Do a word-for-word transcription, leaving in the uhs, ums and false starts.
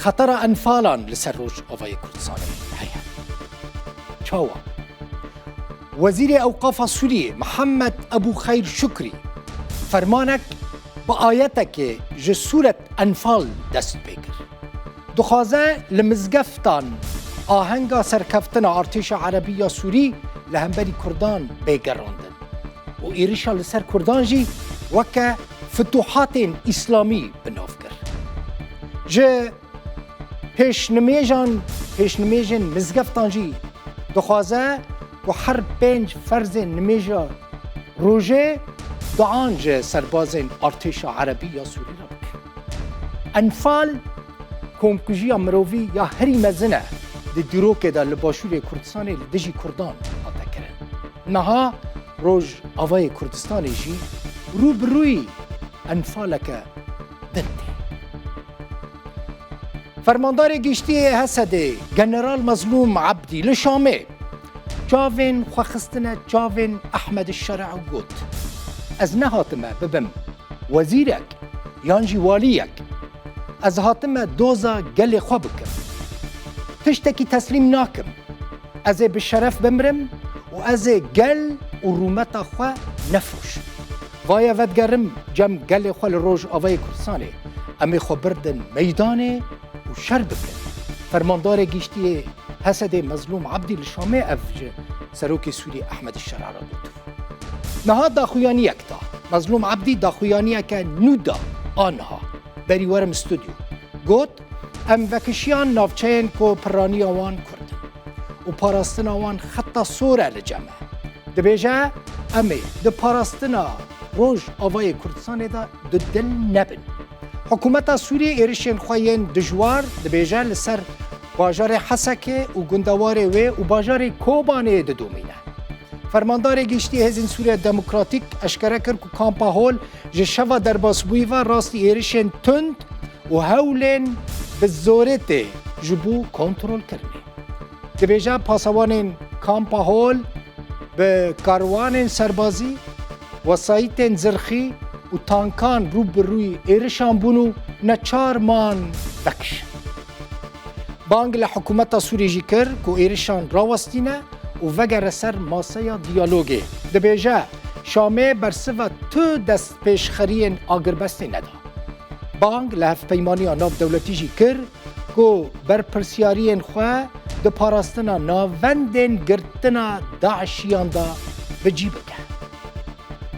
Xetera Enfalan li ser Rojavayê Kurdistanê heye. Çawa? Wezîrê Ewqafa Sûriyê Mihemed Ebû Xeyr Şukrî fermanek bi ayetekê ji Sûret Enfal dest pê kir. Dixwaze li mizgeftan ahenga serkeftina artêşa Erebî ya Sûrî li hemberî Kurdan bê gerandin û êrişa li ser Kurdan jî weke fituhatên îslamî bi nav kir. Ji pêşnimêjan, pêşnimêjên mizgeftan jî dixwaze ku her pênc ferzên nimêja rojê duan ji serbazên artêşa Erebî ya Sûrî re bike. Enfal komkujiya mirovî ya herî mezin e di dîrokê de li Başûrê Kurdistanê li dijî Kurdan hate kirin. Niha Rojavayê Kurdistanê jî rû bi rûyî enfaleke din tê. Fermandarê Giştî yê Hesedê General Mezlûm Ebdî li Şamê çavên xwe xistine çavên Ehmed Şer'a û got, Ez nehatime bibim wezîrek yan jî waliyek. Ez hatime doza gelê xwe bikim. Tiştekî teslîm nakim. Ez ê bi şeref bimrim û ez ê gel û rûmeta xwe nefroşim. Vaye vedigerim cem gelê xwe li Rojavayê Kurdistanê. Em ê xwe birdin meydanê û şer bikin. Fermandarê Giştî yê Hesedê Mezlûm Ebdî li Şamê ev ji Serokê Sûrî Ehmed Şer'a re got. Niha daxuyaniyek da. Mezlûm Ebdî daxuyaniyeke nû da a niha. Berî werim stûdyo. Got, Em vekişiyan navçeyên ku piraniya wan kurd in û parastina wan xeta sor e li cem me. Dibêje, Em ê di parastina Rojavayê Kurdistanê de dudil nebin. Hikûmeta Sûriyê êrişên xwe yên dijwar, dibêje, li ser bajarê Hesekê û gundewarê wê û bajarê Kobanê didomîne. Fermandarê Giştî Hêzên Sûriya Demokratîk eşkere kir ku Kampa Hol ji şeva derbasbûyî ve rastî êrişên tund û hewlên bi zorê tê ji bo kontrolkirinê. Dibêje, pasewanên Kampa Hol bi karwanên serbazî, wesayîtên zirxî û tankan rû bi rûyî êrişan bûn û neçar man vekişin. Bang li hikûmeta Sûrî jî kir ku êrişan rawestîne û vegere ser maseya diyalogê. Dibêje, Şamê bersiva tu destpêşxeriyên agirbestê neda. Bang li hevpeymaniya navdewletî jî kir ku berpirsyariyên xwe di parastina navendên girtina DAIŞiyan de bi cî bike.